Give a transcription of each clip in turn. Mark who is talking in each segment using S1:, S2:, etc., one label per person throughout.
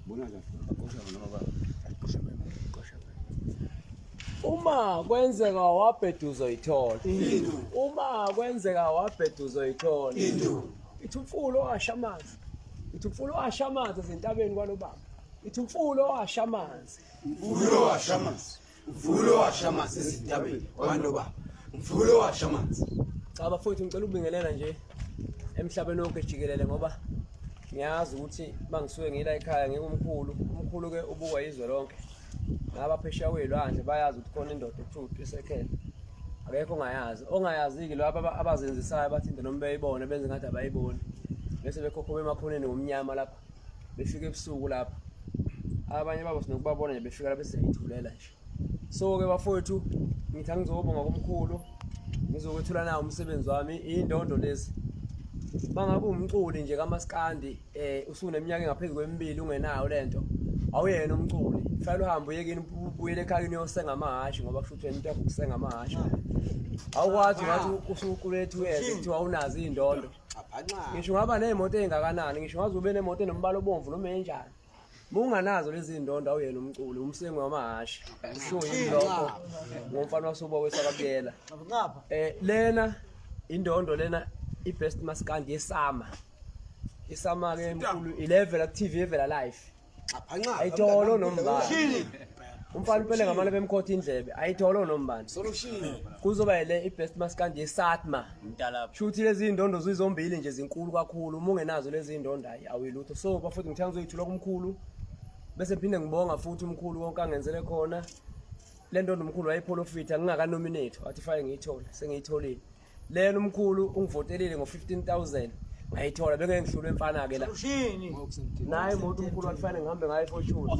S1: Bona kahle. Baxosha noma ba. Baxosha baxosha.
S2: Uma kwenzeka wabheda uzoyithola. Uma kwenzeka wabheda uzoyithola. Ithi umfula owasha amanzi. Ithi umfula owasha amanzi ezintabeni kwalobaba. Ithi umfula owasha amanzi.
S1: Umfula owasha amanzi. Mfula owasha amanzi ezintabeni kwalobaba. Mfula owasha amanzi.
S2: Cha bafowethu ngicela ukubingelela nje emhlabeni wonke jikelele ngoba ngiyazi ukuthi mangisuke ngila ekhaya ngikumkhulu umkhulu ke ubukwa izwe lonke ngaba phesheya kwezilwandle bayazi ukuthi khona indoda ekuthiwa uTrisekele akekho ongayazi ongayazi-ke laba abazenzisayo bathi into noma beyibone benze ngathi abayiboni bese bekhokhoba emakhoneni ngomnyama lapha befika ebusuku lapha abanye babo sinokubabona nje befika lapha siyayithulela nje so-ke bafowethu ngithi angizobonga komkhulu ngizokwethula nawo umsebenzi wami iy'ndondo lezi mangabe umculi nje kamaskandi eh usuneminyaka engaphezu kwemibili ungenayo lento awuyena umculi fanele uhambe uye kini ubuyele ekhaya kini uyosenga amahhashi ngoba kusho ukuthi wena into yakho ukusenga amahhashi awukwazi ngathi usuqule 2 years kuthiwa awunazo iy'ndondo ngisho ungaba ney'moto ey'ngakanani ngisho ungaze ube nemoto enombala obomvu noma enjani uma unganazo lezi ndondo awuyena umculi umsengi wamahhashi usho yini lokho ngomfana wasoba wesakabuyela lena indondo lena i-best maskandi yesama isama-ke mkhulu ilevela ku-tv evela live ayitholo nombani umfana uphele ngamane bemkhotha indlebe ayitholo nombani kuzoba yile i-best maskandi yesatma shuthi lezi ndondo zizombili nje zinkulu kakhulu uma ungenazo lezi ndondo hayi awuyilutho so bafowethu ngithanda uzoyithula kumkhulu bese ngiphinde ngibonga futhi umkhulu konke angenzele khona le ndondo umkhulu wayipholofitha ngingakanominate wathi fanele ngiyithole sengiyitholile lena umkhulu ungivotelile ngo-15000 ngayithola bengeke ngihlulwe mfana-ke la naye imoto umkhulu wathi fanele ngihambe ngayo ifortune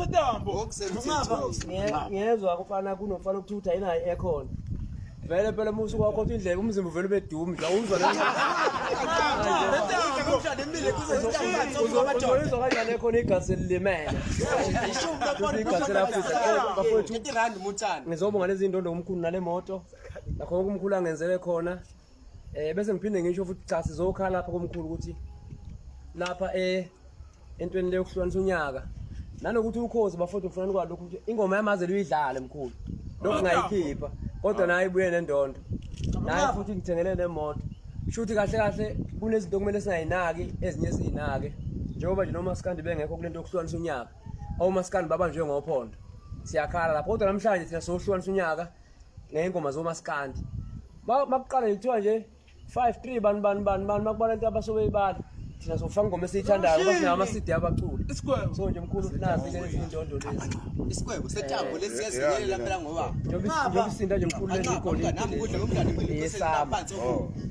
S2: ngiyezwa kufana kunomfana okuthiwa ukuthi ayinayo i-aircon vele phela uma usuke wakhotha indlebe umzimba uvele ube dumi nje awuzwa uzoyizwa kanjani ekhona igazi elilimele igazi elafisa bafowethu ngizobonga lezi ndondo umkhulu nale moto nakho konke umkhulu angenzele khona eh bese ngiphinde ngisho futhi cha sizokhala lapha komkhulu ukuthi lapha eh entweni leyo kuhlukanisa unyaka nanokuthi ukhozi bafowethu ngifuna nikwazi lokhu ukuthi ingoma yamazela uyidlale mkhulu lokhu ngayikhipha kodwa naye ibuye nendondo naye futhi ngithengele nemoto shuthi kahle kahle kunezinto okumele singayinaki ezinye siyinake njengoba nje nomaskandi bengekho kulento yokuhlukanisa unyaka omaskandi babanjwe ngophondo siyakhala lapho kodwa namhlanje thina sohlukanisa unyaka ngey'ngoma zomaskandi makuqala nje kuthiwa nje 5 3 bani bani bani bani makubala into abasobeyibala thina sofaka ingoma esiyithandayo ngoba sinawo ama-cd abaculi so nje mkhulu nazi ke lezi ndondo lezi
S3: Isigwebo setambo lesi siyazinyelela phela ngoba
S2: njengoba isinda nje mkhulu lezi igolide eyesama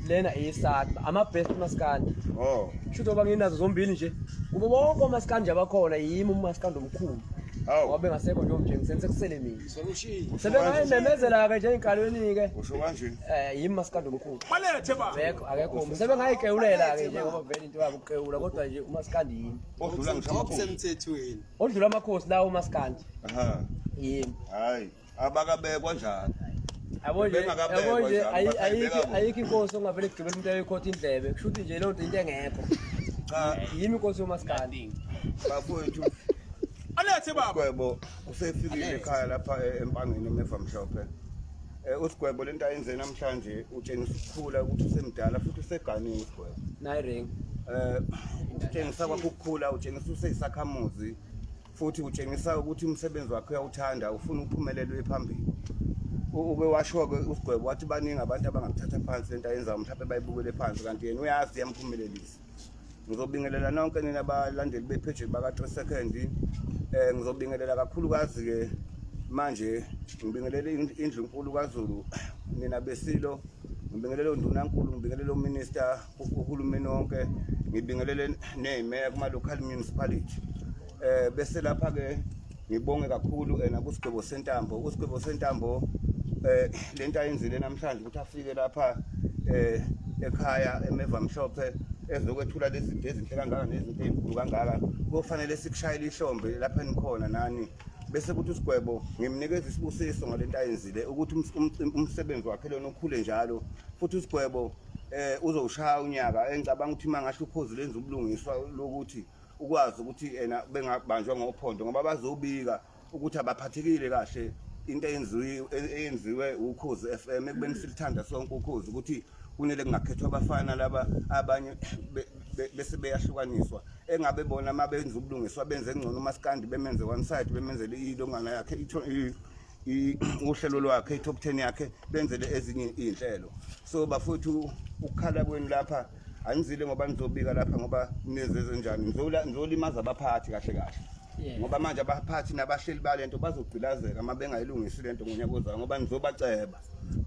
S2: lena eyesatba ama-best maskandi
S1: Oh.
S2: shuthi oba nginazo zombili nje kubo bonke omaskandi abakhona yimi umaskandi omkhulu
S1: Hawu.
S2: ngoba bengasekho nje omjengiseni sekusele mina
S3: solution.
S2: Sebengayimemezela-ke nje ey'nkalweni-ke
S1: Usho kanje.
S2: um yimi masikandi omkhulu
S4: Balethe ba.
S2: Akekho akekho sebengayikewulela-ke nje ngoba vele into yabo ukukewula kodwa nje umasikandi yimi
S1: Odlula ngisho amakhosi.
S3: Okusemthethweni.
S2: odlula amakhosi lawo umasikandi
S1: Aha.
S2: yimi
S1: Hayi, abakabekwa njalo.
S2: yabo nje
S1: Bengakabekwa
S2: yabo nje
S1: njalo,
S2: ayikho
S1: basayibeka
S2: ayikho inkosi ongavele kugibela umuntu ayoyikhotha indlebe kusho ukuthi nje leyo nto into engekho
S1: Cha,
S2: yimi inkosi yomasikandi
S1: bafowethu
S4: Alethe baba.
S1: Sigwebo usefikile ekhaya lapha eMpangeni eMeva Mhlophe. Usigwebo lento ayenze namhlanje utshengisa ukukhula ukuthi usemdala futhi useganile usigwebo.
S2: Nayi ring.
S1: Utshengisa kwakho ukukhula, utshengisa useyisakhamuzi futhi utshengisa ukuthi umsebenzi wakhe uyawuthanda, ufuna uphumelele uye phambili. Uke washo-ke usigwebo wathi baningi abantu abangakuthatha phansi lento ayenzayo mhlawumbe bayibukele phansi kanti yena uyazi iyamphumelelisa. Ngizobingelela nonke nina abalandeli bepage baka 3 second. Ngizobingelela kakhulukazi ke manje ngibingelele indlu enkulu kaZulu nina besilo ngibingelele undunankulu ngibingelele uminister uhulumeni wonke ngibingelele nezimeya kuma local municipality. Bese lapha ke ngibonge kakhulu ena kusigwebo sentambo usigwebo sentambo lento ayenzile namhlanje ukuthi afike lapha ekhaya emeva mhlophe ezokwethula lezi zinto ezinhle kangaka nezinto ezinkulu kangaka kufanele sikushayele ihlombe lapha enikhona nani bese kuthi usigwebo ngimnikeza isibusiso ngalento ayenzile ukuthi umsebenzi wakhe lona ukhule njalo futhi usigwebo uzowushaya unyaka engicabanga ukuthi mangahle ukhozi lenza ubulungiswa lokuthi ukwazi ukuthi ena bengabanjwa ngophondo ngoba bazobika ukuthi abaphathekile kahle into eyenziwe eyenziwe ukhozi FM ekubeni silithanda sonke ukhozi ukuthi kunele kungakhethwa abafana laba abanye bese beyahlukaniswa engabe bona uma benza ubulungiswa benze ngcono umaskandi bemenze one side bemenzele ilongana yakhe uhlelo lwakhe i-top 10 yakhe benzele ezinye iy'nhlelo so bafowethu ukukhala kwenu lapha anizile ngoba nizobika lapha ngoba nenze zenjani nizolimaza abaphathi kahle kahle ngoba manje abaphathi nabahleli balento bazogqilazeka uma bengayilungisi lento ngonyaka ozayo ngoba nizobaceba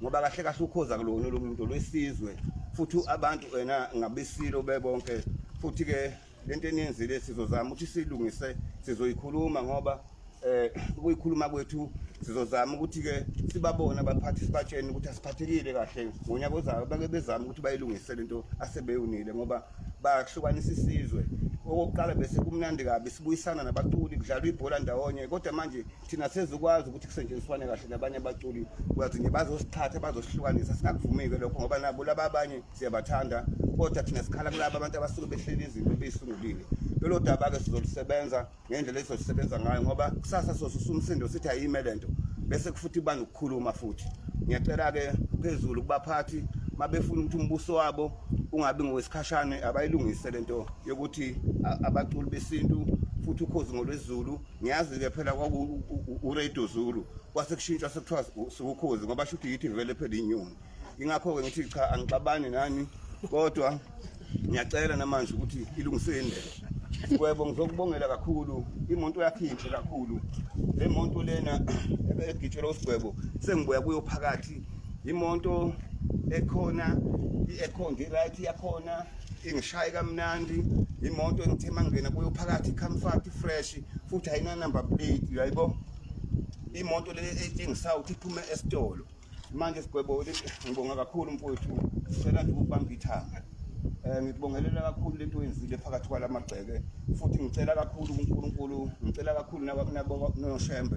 S1: ngoba kahle kahle ukhoza kulona lo muntu lwesizwe futhi abantu wena ngabesilo bebonke futhi ke lento eniyenzile sizozama ukuthi siyilungise sizoyikhuluma ngoba eh ukuyikhuluma kwethu sizozama ukuthi ke sibabone abaphathi sibatshene ukuthi asiphathekile kahle ngonyaka ozayo bake bezama ukuthi bayilungise lento asebeyonile ngoba bahlukanisa isizwe okokuqala bese kumnandi kabi sibuyisana nabaculi kudlalwa ibhola ndawonye kodwa manje thina sezikwazi ukuthi kusetshenziswane kahle nabanye abaculi kwazi nje bazosithatha bazosihlukanisa singakuvumi-ke lokho ngoba nabo laba abanye siyabathanda kodwa thina sikhala kulaba abantu abasuke behleli izinto beyisungulile lolo daba-ke sizolusebenza ngendlela esizosebenza ngayo ngoba kusasa sosusa umsindo sithi ayime lento bese kufuthi kuba nokukhuluma futhi ngiyacela-ke phezulu kubaphathi mabefuna ukuthi umbuso wabo ungabi ngowesikhashane abayilungise lento yokuthi abaculi besintu futhi ukhozi ngolwezulu ngiyazi-ke phela kwaku-uradio zulu kwase kushintshwa sekuthiwa siwukhozi ngoba shuthi yithi vele phela inyoni ingakho-ke ngithi cha angixabani nani kodwa ngiyacela namanje ukuthi ilungiseni le Gwebo ngizokubongela kakhulu imoto yakhe inhle kakhulu le moto lena egitshelwa usigwebo sengibuya kuyo phakathi imoto ekhona i-aircon i-right yakhona ingishaye kamnandi imoto engithe mangena kuyo phakathi comfort fresh futhi ayina number plate uyayibo imoto le etshengisayo ukuthi iphume esitolo manje sigwebo ngibonga kakhulu mfowethu sicela nje ukubamba ithanga eh ngikubongelela kakhulu lento oyenzile phakathi kwalamagceke futhi ngicela kakhulu kuNkulunkulu ngicela kakhulu nabo noShembe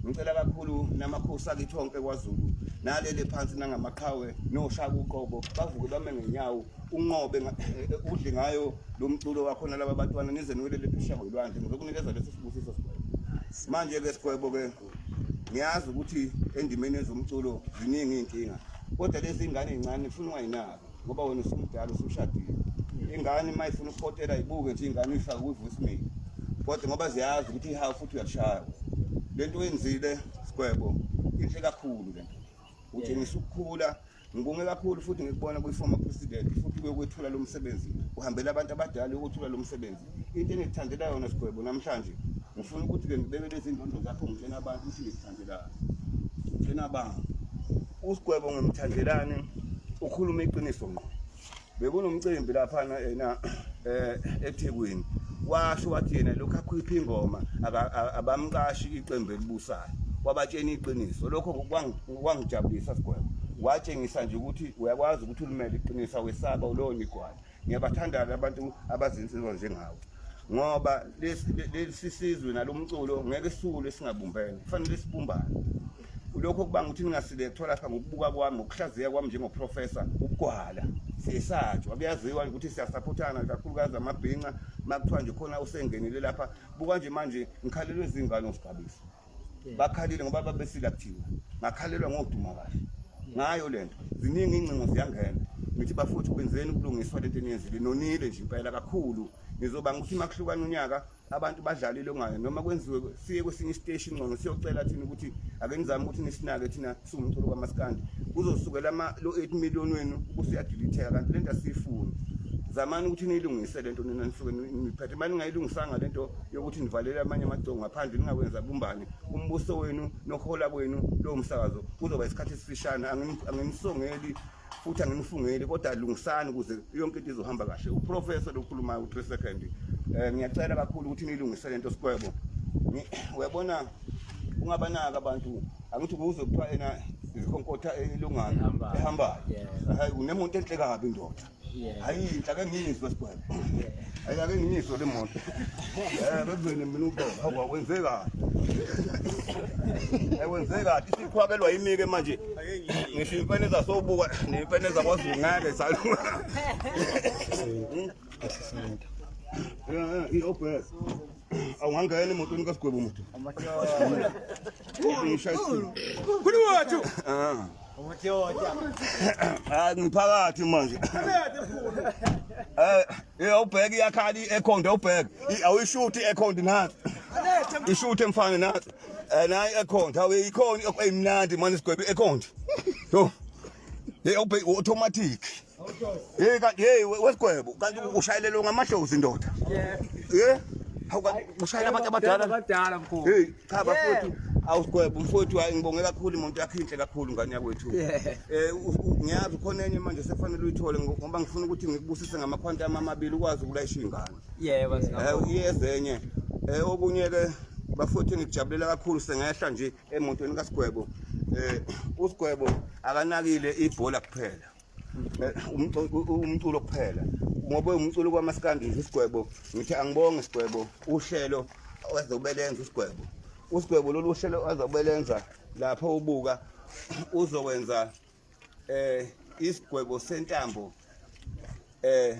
S1: ngicela kakhulu namakhosi akithi onke kwaZulu nalele phansi nangamaqhawe noshaka uqobo bavuke bame ngenyawo unqobe eh, eh, udle ngayo lo mculo wakho nalaba bantwana nize niwelele phesheya kwelwandle ngizokunikeza lesi sibusiso sigwebo manje ke sigwebo ke ngiyazi ukuthi endimeni ezomculo ziningi iy'nkinga kodwa lezi ngane ey'ncane funa ungayinaki ngoba wena usumdala usushadile ingane uma ifuna ukukotela ibuke nje ingane uyifake kwi-voicemail kodwa ngoba ziyazi ukuthi ihawu futhi uyalishaya le nto oyenzile sigwebo inhle kakhulu le nto utshengisa ukukhula Ngibonge kakhulu futhi ngikubona kwi-former president futhi kuyokwethula lo msebenzi uhambela abantu abadala uyokwethula lo msebenzi into engikuthandela yona sigwebo namhlanje ngifuna ukuthi-ke ngibeke lezi ndondo zakho ngitshena abantu ukuthi ngikuthandelani ngitshena abantu usigwebo ngimthandelani ukhuluma iqiniso ngqo bekunomcimbi laphana ena eh eThekwini washo wathi yena lokhu akhipha ingoma abamqashi iqembu elibusayo wabatshena iqiniso lokho kwangijabulisa sigwebo watshengisa nje ukuthi uyakwazi ukuthi ulimele iqiniso awesaba ulona igwala ngiyabathanda abantu abazinsizwa njengawe ngoba lesi sizwe nalomculo ngeke siwule singabumbene kufanele sibumbane lokho kubanga ukuthi ningasilethwa lapha ngokubuka kwami ngokuhlaziya kwami njengoprofessor ukugwala siyesatshwa kuyaziwa ukuthi siyasaphothana kakhulukazi amabhinca uma kuthiwa nje khona usengenile lapha buka nje manje ngikhalelwe izingane usigabisa bakhalile ngoba babesila kuthiwa ngakhalelwa ngoduma kahle ngayo lento ziningi ingcingo ziyangena ngithi bafowethu benzeni ukulungiswa lento eniyenzile nonile nje impela kakhulu nizobanga ukuthi uma kuhlukana unyaka abantu badlalile ongayo noma kwenziwe siye kwesinye isiteshi ngcono siyocela thina ukuthi ake nizame ukuthi nisinake thina siwumculo kamaskandi kuzosukela ama lo 8 million wenu ubusuyadilitheka kanti lento asiyifuni zamani ukuthi niyilungise lento nina nisuke niphethe uma ningayilungisanga lento yokuthi nivalele amanye amagcoko ngaphandle ningakwenza bumbane umbuso wenu nokuhola kwenu lowo msakazo kuzoba isikhathi esifishane anginisongeli futhi anginifungeli kodwa lungisani ukuze yonke into izohamba kahle uprofessor lokhulumayo u-3 second um ngiyacela kakhulu ukuthi niyilungise lento sikwebo uyabona ungabanaki abantu angithi kuze kuthiwa ena izikhonkotha elungana ehambayo hayi unemonto enhle kabi ndoda hayi inhle ake ngiyizwe sigwebo hayi ake ngiyizwe le moto um bevele mina uqobo hawu wenzekani wenzekani isiqhwakelwa yimi-ke manje ngisho imfene zasobuka ney'mfene zakwazulu ngeke salunga I-obhek. Awungangena emotweni kaSigwebo muntu.
S4: Mkhulu wethu.
S1: Ah. Hayi ngiphakathi manje. Eh, awubheke iyakhala i-aircon awubheke. Awuyishuthi i-aircon nansi. Ishuthe mfana nansi. Eh nayi i-aircon, hawu ikhona emnandi manje sigwebe i-aircon. Yo. Hey awubheke automatic. Hey kanti hey wesigwebo kanti ushayelelwe ngamadlozi ndoda. Yeah. Hawu kanti ushayela abantu abadala.
S2: Abadala mkhulu.
S1: Hey cha bafowethu awusigwebo mfowethu hayi ngibonge kakhulu imoto yakho inhle kakhulu ngane yakwethu. Eh ngiyazi khona enye manje sefanele uyithole ngoba ngifuna ukuthi ngikubusise ngamakhwantamu amabili ukwazi ukulayisha ingane.
S2: Yebo
S1: Eh iyezenye. Eh okunye ke bafowethu ngikujabulela kakhulu sengehla nje emotweni kaSigwebo. Eh uSigwebo akanakile ibhola kuphela. Eh, umculo kuphela ngoba umculo kwamaskandi nje uSigwebo ngithi angibonge Sigwebo uhlelo azobelenza uSigwebo uSigwebo lolu uhlelo azobelenza lapho ubuka uzokwenza eh isigwebo sentambo eh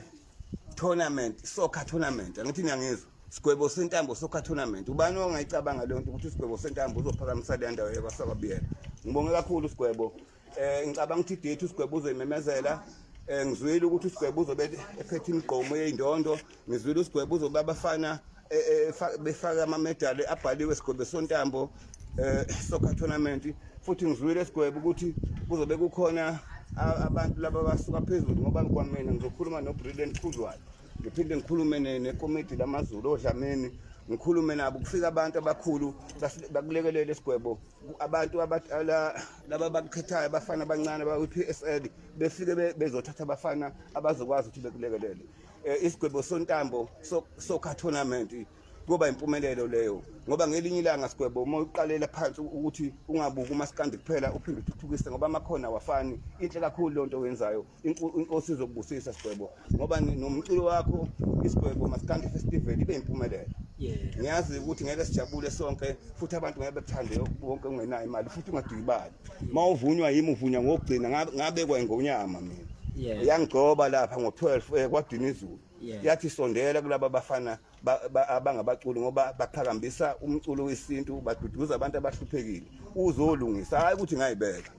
S1: tournament soccer tournament angithi niyangizwa sigwebo sentambo soccer tournament ubani ongayicabanga leyo nto ukuthi isigwebo sentambo uzophakamisa le ndawo yakwaSakabiyela ngibonge kakhulu usigwebo Eh ngicabanga ukuthi idate usigwebo uzoyimemezela. Eh ngizwile ukuthi usigwebo uzobe ephethe imigqomo yeyindondo, ngizwile usigwebo uzobe abafana eh, eh, befaka amamedali abhaliwe sigwebo sontambo eh soccer tournament futhi ngizwile sigwebo ukuthi kuzobe kukhona abantu laba abasuka phezulu ngoba kwamina ngizokhuluma noBrilliant Khuzwayo ngiphinde ngikhulume nekomiti lamaZulu oDlamini ngikhulume nabo kufika abantu abakhulu bakulekelele isigwebo abantu abadala laba bakukhethayo abafana abancane bakwi-PSL befike bezothatha abafana abazokwazi ukuthi bekulekelele eh, isigwebo sontambo soccer tournament kuba impumelelo leyo ngoba ngelinye ilanga sigwebo uma uqalela phansi ukuthi ungabuki umasikandi kuphela uphinde uthuthukise ngoba amakhona awafani inhle kakhulu lento oyenzayo inkosi izokubusisa sigwebo ngoba nomculo wakho isigwebo masikandi festival ibe impumelelo ngiyazi ukuthi ngeke sijabule sonke futhi abantu ngeke bekuthande wonke ungenayo imali futhi ungadikibali uma uvunywa yimi uvunywa ngokugcina ngabekwa ingonyama mina yangigcoba lapha ngo-12 eh, kwadina izulu yathi sondela kulaba bafana abangabaculi ngoba baqhakambisa umculo wesintu baduduza abantu abahluphekile uzolungisa hayi ukuthi ngayibeka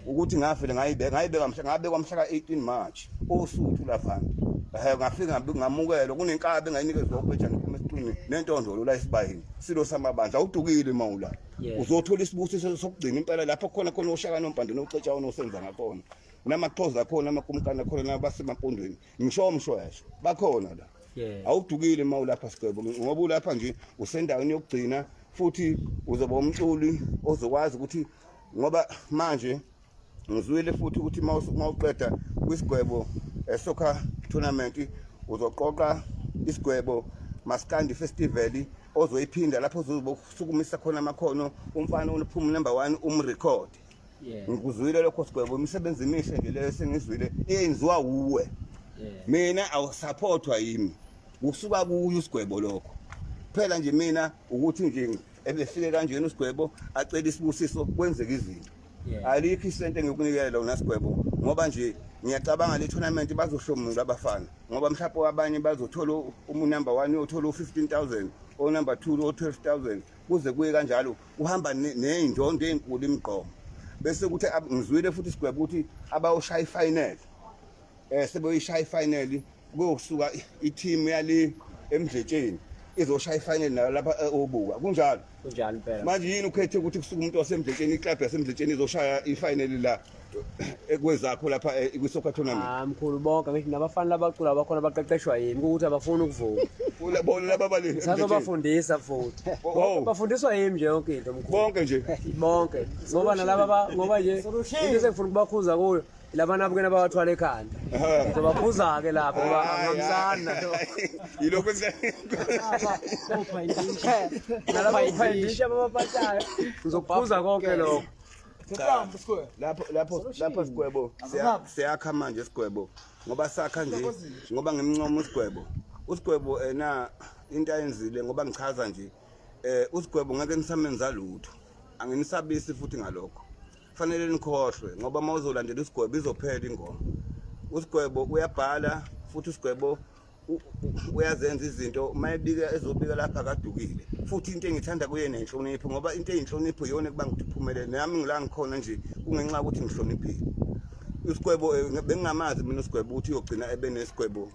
S1: ukuthi ngavele ngayibeka ngayibeka mhla ngabekwa mhla ka-18 March osuthu laphana eh ngafika ngamukelwa kunenkabi engayinikezwa ubhejane phuma esiqwini nentondolo la esibayeni silo samabandla awudukile mawula uzothola isibusiso sokugcina impela lapho khona khona oshaka nompande nocetshawo nosenza ngakhona namaxhosa akhona amakumkani akhona nabasemampondweni ngisho umshwesho bakhona la awudukile uma ulapha sigwebo ngoba ulapha nje usendaweni yokugcina futhi uzoba umculi ozokwazi ukuthi ngoba manje ngizwile futhi ukuthi uma uqeda kwisigwebo eh, soccer tournament uzoqoqa isigwebo maskandi festival ozoyiphinda lapho uzosukumisa khona amakhono umfana uphuma number 1 umrecord ngikuzwile lokho sigwebo imisebenzi emihle nje leyo sengizwile eyenziwa wuwe mina awusupportwa yimi kusuka kuyo isigwebo lokho phela nje mina ukuthi nje ebefike kanjena usigwebo acela isibusiso kwenzeka izinto alikho isente engikunikele lona sigwebo ngoba nje ngiyacabanga le tournament bazohlomula abafana ngoba mhlawumbe abanye bazothola umu-number 1 uyothola u-15000 o-number 2 o-12000 kuze kuye kanjalo kuhamba ney'ndondo ey'nkulu imigqomo bese kuthi ngizwile futhi isigwebo ukuthi abayoshaya ifinal eh sebeyishaya ifinal kuyosuka i-team yale emdletsheni izoshaya ifinal nayo lapha eh, obuka kunjalo
S2: kunjalo impela
S1: manje yini ukhethe ukuthi kusuka umuntu wasemdletsheni iclub yasemdletsheni izoshaya ifinal la ekwezakho lapha eh, kwi-soccer tournament
S2: ah mkhulu bonke ngisho nabafana labacula bakhona baqeqeshwa yimi ukuthi abafuni ukuvuma
S1: bona laba bale
S2: sazobafundisa futhi
S1: Wow.
S2: bafundiswa yimi nje yonke into mkhulu
S1: bonke nje
S2: bonke ngoba nalaba ngoba nje into esengifuna ukubakhuza kuyo laba nabo-ke nabawathwala ekhanda ngizobakhuza-ke lapho ngoba angihambisani nalokho
S1: yilokhu
S2: nalaba uphandisha ababaphathayo ngizokukhuza konke lokho
S1: lapho lapho lapho sigwebo siyakha manje sigwebo ngoba sakha nje ngoba ngimncoma usigwebo usigwebo ena into ayenzile ngoba ngichaza nje eh usigwebo ngeke nisamenza lutho anginisabisi futhi ngalokho fanele nikhohlwe ngoba uma uzolandela usigwebo izophela ingoma usigwebo uyabhala futhi usigwebo Uyazenza izinto uma ebika ezobika lapha akadukile. Futhi into engithanda kuye nenhlonipho ngoba into eyinhlonipho iyona ekubanga ukuthi uphumelele. Nami ngila ngikhona nje kungenxa yokuthi ngihloniphile. Isigwebo bengingamazi mina uSigwebo ukuthi uyogcina ebe nesigwebo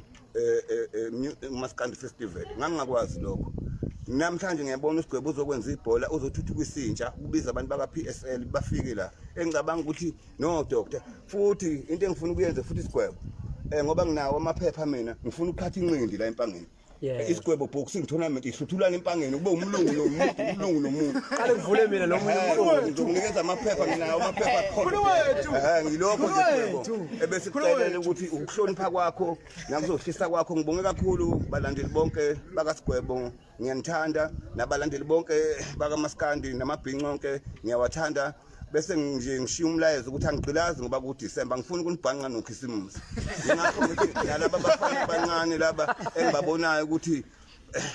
S1: uMaskandi Festival. Ngangingakwazi lokho. Namhlanje ngiyabona uSigwebo uzokwenza ibhola uzothuthukisa intsha kubiza abantu baka PSL bafike la. Engicabanga ukuthi no doctor futhi into engifuna ukuyenza futhi isigwebo ngoba nginawo amaphepha mina ngifuna ukuphatha inqindi la empangeni. Isigwebo boxing tournament ihluthulana empangeni kube umlungu nomuntu umlungu nomuntu.
S2: Qale kuvule mina lo munye umlungu.
S1: Ngizokunikeza amaphepha nginawo amaphepha khona. Ngilokho nje sigwebo ebesikucelela ukuthi ukuhlonipha kwakho nakuzohlisa kwakho ngibonge kakhulu balandeli bonke bakaSigwebo ngiyanithanda nabalandeli bonke bakaMaskandi namabhinci onke ngiyawathanda bese nje ngishiya umlayezo ukuthi angigqilazi ngoba kuDisemba ngifuna ukunibhanqa noKhisimusi ngingakho ngithi nalaba bafana abancane laba engibabonayo ukuthi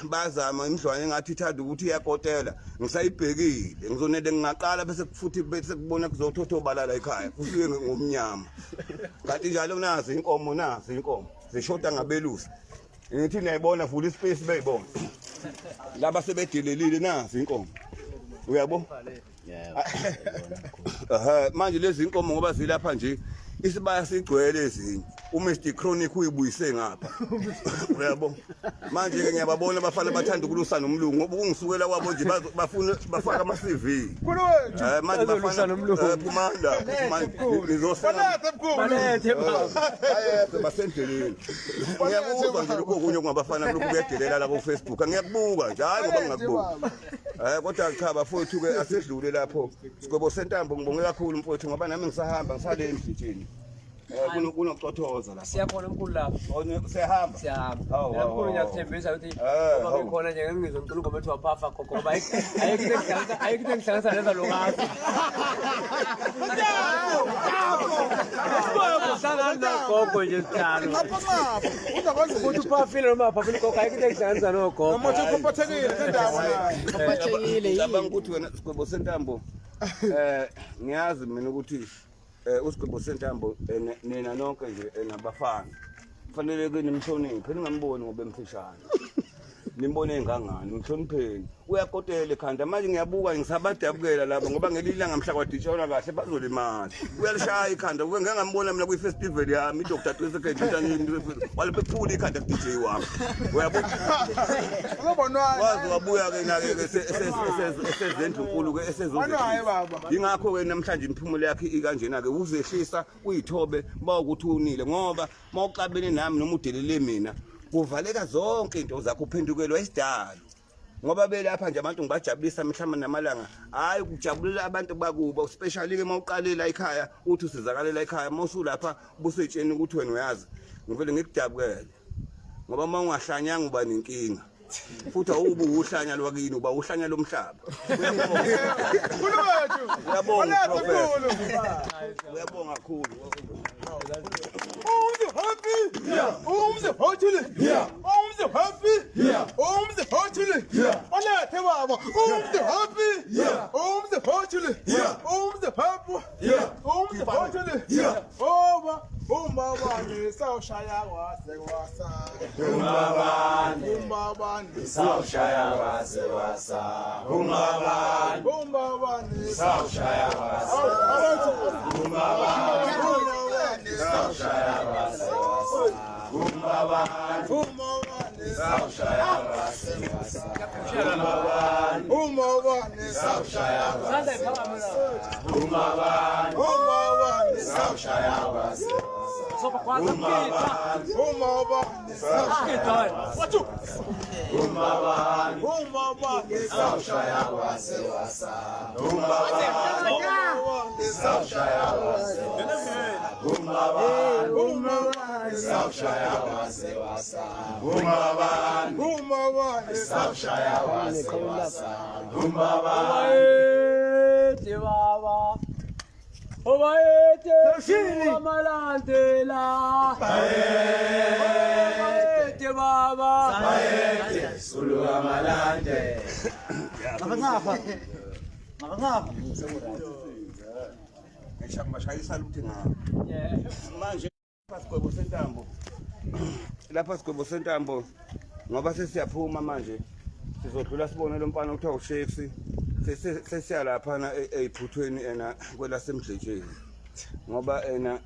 S1: bazama imidlwane engathi ithanda ukuthi iyakotela ngisayibhekile ngizonele ngingaqala bese futhi bese kubona kuzothothobala la ekhaya kufike ngomnyama kanti njalo nazi inkomo nazi inkomo zishoda ngabelusi ngithi niyayibona vula ispace beyibona laba sebedelelile nazi inkomo uyabo Aha, manje lezi inkomo ngoba zilapha nje isibaya sigcwele ezinye uMr Chronic uyibuyise ngapha uyabo manje ke ngiyababona abafana bathanda ukulusa nomlungu ngoba ukungisukela kwabo nje bafuna bafaka ama CV manje bafana
S2: nomlungu.
S1: Phumani la phumani nizosala
S2: Balethe baba.
S1: Bayede basendleleni ngiyakuzwa nje lokho okunye okungabafana lokhu kuyadelela la ku Facebook ngiyakubuka nje hayi ngoba ngingakubuki kodwa cha bafowethu ke asidlule lapho Sigwebo sentambo ngibonge kakhulu mfowethu ngoba nami ngisahamba ngisale emdlitsheni kunocothoza lapha
S2: Siyakhona mkhulu lapho.
S1: Siyahamba
S2: Siyahamba.
S1: Hawu,
S2: Mina
S1: hawu,
S2: mkhulu
S1: hawu.
S2: ngiyakuthembisa ukuthi
S1: Eh,
S2: uma
S1: hawu.
S2: ngikhona nje ngeke ngizwe ngicula ingoma ethi waphafa gogo ngoba ayikho into engihlanganisa ayikho into engihlanganisa neza lokazi. Hlangana nogogo nje sihlalo.
S4: Ngapha ngapha. Uzakwazi
S2: Ukuthi uphafile noma aphafile ugogo ayikho into engihlanganisa nogogo.
S4: Noma uthi uphathekile ngendaba naye.
S3: Uphathekile yini?
S1: Ngicabanga ukuthi wena Sigwebo sentambo ngiyazi mina ukuthi uSigwebo sentambo nina nonke nje nabafana kufanele ke nimhloniphe ningamboni ngoba emfishane nimbone engangani mhlonipheni uyakotela ekhanda manje ngiyabuka ngisabadabukela laba ngoba ngelinye ilanga mhla kwaditshona kahle bazolimala uyalishaya ikhanda kuke ngeke ngambona mina kwi-festival yami i-Dr Twese waliphephula ikhanda ku-DJ wami uyabo
S4: Uzobonwa.
S1: waze wabuya-ke nake-ke esezendlunkulu-ke
S4: Wanaye baba.
S1: Yingakho-ke namhlanje imiphumela yakhe ikanjena-ke uzehlisa uyithobe bawukuthi unile ngoba uma uxabene nami noma udelele mina kuvaleka zonke into zakho uphendukelwa isidalo ngoba belapha nje abantu ngibajabulisa mhlawumbe namalanga hhayi ukujabulela abantu bakubo especially-ke uma uqalela ekhaya uthi usizakalela ekhaya uma usulapha ubuseyitsheni ukuthi wena uyazi ngivele ngikudabukele ngoba uma ungahlanyanga uba nenkinga futhi awubi uhlanya lwakini uba uhlanya lomhlaba uyabonga professor uyabonga kakhulu
S4: Umzi happy. Umzi hothile. Umzi happy. Umzi hothile. Balethe baba. Umzi happy. Umzi hothile. Umzi happy. Umzi hothile. Oba umbabane sawushaya kwase kwasa. Umbabane. Umbabane
S5: sawushaya kwase kwasa. Umbabane.
S4: Umbabane
S5: sawushaya kwase. Umbabane. Sawushaya kwase kwasa. Umbabane.
S4: Umbabane
S5: sawushaya kwase kwasa. Umbabane.
S4: Umbabane
S5: sawushaya
S2: Sandla
S5: kwase
S2: iphakame la.
S5: Umbabane.
S4: Umbabane
S5: sawushaya kwase
S2: Sofa kwaza ukugida.
S4: Umbabane
S2: Ukugida wena.
S5: Umbabane.
S4: Umbabane
S5: sawushaya kwase kwasa. Umbabane. Sawushaya kwase Umbabane.
S4: Umbabane
S5: sawushaya kwase kwasa. Umbabane.
S4: Umbabane
S5: sawushaya kwase kwasa. Umbabane.
S2: Obayethe baba. Obayethe amalandela. Obayethe baba.
S5: Bayethe Zulu kaMalande.
S1: Ngishayisa ukuthi ngapha
S2: Yeah.
S1: manje Sigwebo sentambo. Lapha sigwebo sentambo ngoba sesiyaphuma manje sizodlula sibone lo mfana okuthiwa uShefsi sesiya laphana ey'phuthweni ena kwelasemdletsheni ngoba ena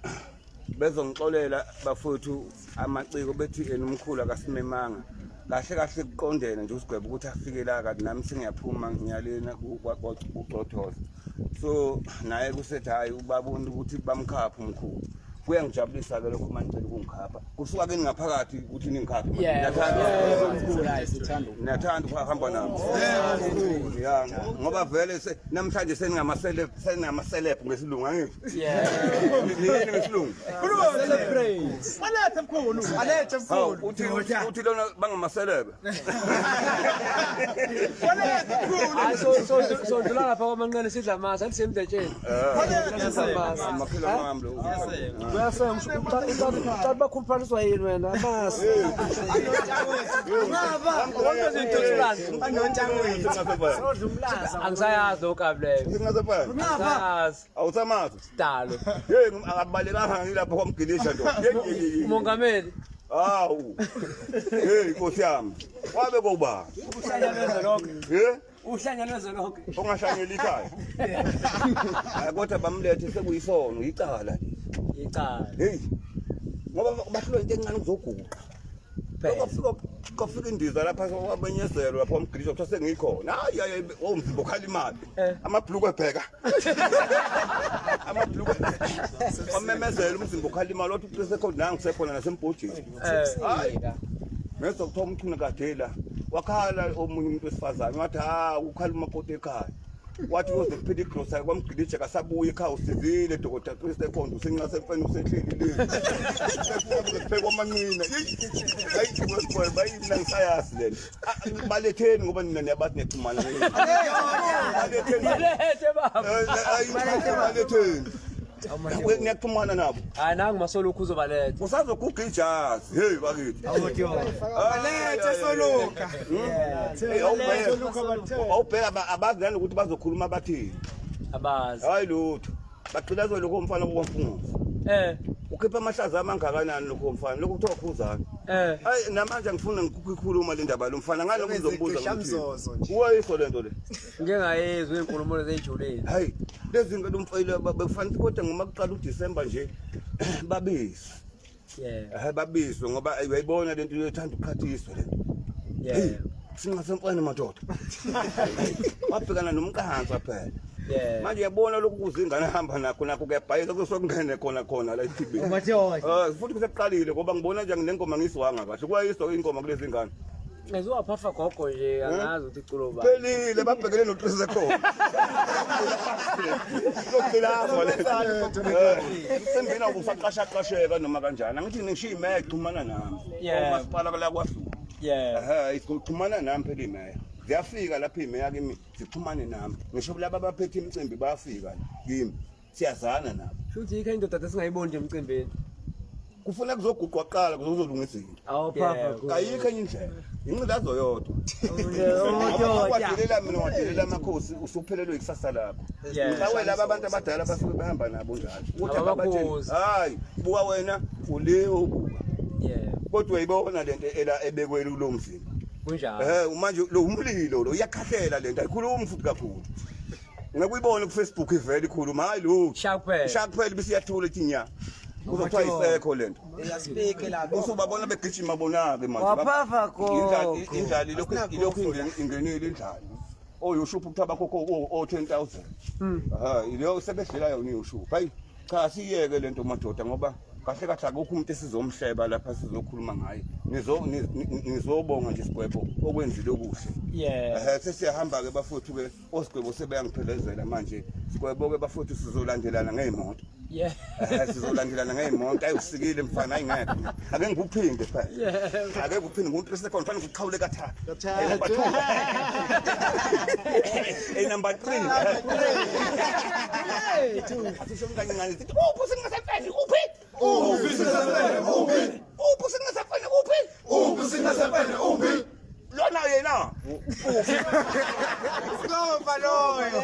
S1: bezongixolela bafowethu amaciko bethi ena umkhulu akasimemanga kahle kahle kuqondene nje usigwebo ukuthi afike la kanti nami sengiyaphuma ngiyalena kucothoza so naye kusethi hhayi ubabona ukuthi bamkhapha umkhulu Kuyangijabulisa-ke lokho uma nicela ukungikhapha. Kusuka kini ngaphakathi ukuthi ningikhaphe. Niyathanda ukuhamba nami. Ya, ngoba vele namhlanje seningama-celeb seningama-celeb ngesilungu angithi? Niyini ngesilungu?
S4: Alethe mkhulu, alethe
S1: Hawu,
S4: mkhulu.
S1: uthi uthi lona bangama-celeb.
S2: Hayi sodlula lapha kwamanqele sidla amasi athi semdletsheni. Sidla amasi.
S1: Makhelwane wami lo.
S2: Uyasema uqala bakhuluphaliswa yini wena amasi.
S4: Ngaba.
S2: Angisayazi lo kabi leyo.
S1: Singasefana.
S2: Angisayazi.
S1: Awusamazi.
S2: Dalo.
S1: Hey, akabalekanga ngilapho kwamgilisha ndoda. Hey, hey, hey.
S2: Umongameli.
S1: Hawu. Hey Nkosi yami. Wabe koba.
S2: Uhlanya lwezwe lonke.
S1: Eh?
S2: Uhlanya lwezwe lonke.
S1: Ongashanyeli ikhaya. Hayi kodwa bamlethe sekuyisono, icala leli.
S2: Icala.
S1: Hey. Ngoba bahlulwa into encane ukuzoguqa. Kwafika kwafika indiza lapha wabenyezelwa lapha wamgilisha kuthiwa sengikhona. Hayi hayi omzimba okhala imali. Amabhuluku ebheka. Amabhuluku wamemezela umzimba okhala imali wathi uqinise khona nangu sekhona nasembhojeni. Hayi. Ngezwa kuthiwa umchunu kade la wakhala omunye umuntu wesifazane wathi ha ukhala umakoti ekhaya wathi uyoze kuphela igrosa kwamgilija kasabuya ekhaya usizile dokotela qinise khona usenqase emfeni usehleli le sekuphekwa amanqina hayi wesiboy bayini ngisayazi lena baletheni ngoba nina niyabathi niyaxhumana baletheni
S2: Balethe baba.
S1: Baletheni niyaxhumana nabo.
S2: Hayi nangu masolukhu uzobaletha.
S1: Usazoguga ijazi hey bakithi.
S4: Alethe soluka.
S1: Hey, awubheka abazi nanokuthi bazokhuluma bathini.
S2: Abazi.
S1: Hayi lutho. Bagqilazwe lokho mfana kokwamfunguzo. Ukhipha amahlaza amangakanani lokho mfana lokho kuthiwa khuzana. Hayi namanje angifuna ngikukhuluma le ndaba lo mfana ngalokho ngizombuza
S3: Cishamzozo nje.
S1: Uwayiso lento le.
S2: Ngike ngayizwa iy'nkulumo lezi ey'julile.
S1: Hayi lezi zinto lomfayile bekufanele kodwa ngoma kuqala uDecember nje babizwe.
S2: Yeah.
S1: Eh babizwe ngoba uyayibona lento yothanda ukuqhathiswa lento. Hey, singasemfana madoda. Wabhekana nomqansa phela. Manje uyabona lokhu kuze ingane ahamba nakho nakho kuyabhayisa kusokungene khona khona la ethibeni. Futhi kusekuqalile ngoba ngibona nje nginengoma ngizwanga kahle. Kwayiswa ingoma kulezi ngane.
S2: Ngizowaphapha gogo nje angazi ukuthi iculo ba.
S1: Phelile babhekene noqinise khona. Lokugcina le. Emcimbini awusaqashaqasheka noma kanjani. Angithi ngishiya imeya ixhumana nami. Umasipala la kwaZulu. Ehhe ixhumana nami phela imeya. Ziyafika lapha imeya kimi zixhumane nami. Ngisho kulaba abaphethe imicimbi bayafika kimi. Siyazana nabo.
S2: Shuthi yikho indoda esingayiboni nje emcimbini.
S1: Kufuna kuzoguqwa kuqala kuzolungisa izinto.
S2: Awuphapha.
S1: Ayikho enye indlela. Inqilazo yodwa. Wadelela mina wadelela amakhosi usuphelelwe ikusasa lakho. Mhlawumbe laba abantu abadala basuke behamba nabo njalo. Ukuthi ababatsheli hayi buka wena ule ubuka. Kodwa uyayibona lento ela ebekwe kulo mzimba.
S2: Kunjalo.
S1: Manje lo umlilo lo iyakhahlela lento ayikhulumi futhi kakhulu. Ngakuyibona ku Facebook ivele ikhuluma hayi lutho.
S2: Shaya kuphela.
S1: Shaya kuphela bese iyathula ithi nya. Kuzothiwa isekho lento.
S3: Uyaspeak lapho.
S1: Usubabona begijima bona-ke manje.
S6: Waphafa gogo.
S1: Indlala ilokhu ingenile indlala. Oyushupha kuthiwa bakhokho o-10,000. Ha, leyo sebedlela yona iyushupha. Hayi cha siyeke lento madoda ngoba kahle kahle akukho umuntu esizomhleba lapha sizokhuluma ngaye. Nizobonga nje sigwebo okwenzile okuhle. Sesiyahamba ke bafowethu ke osigwebo sebeyangiphelezela manje. Sigwebo ke bafowethu sizolandelana ngey'moto. Sizolandelana ngey'moto. Ayi usikile mfana ayi ngeke. Ake ngikuphinde phela. Ake ngikuphinde ngu-3 seconds fanele ngikuqhawule kathathu. Number 2. Hey number 3. Asisho kanye ngane sithi uphi singasefeni uphi?
S5: Uphi singasefeni uphi?
S1: Uphi singasefeni uphi?
S5: Uphi singasefeni uphi?
S1: Lona yena uphi?
S4: Stop loyo.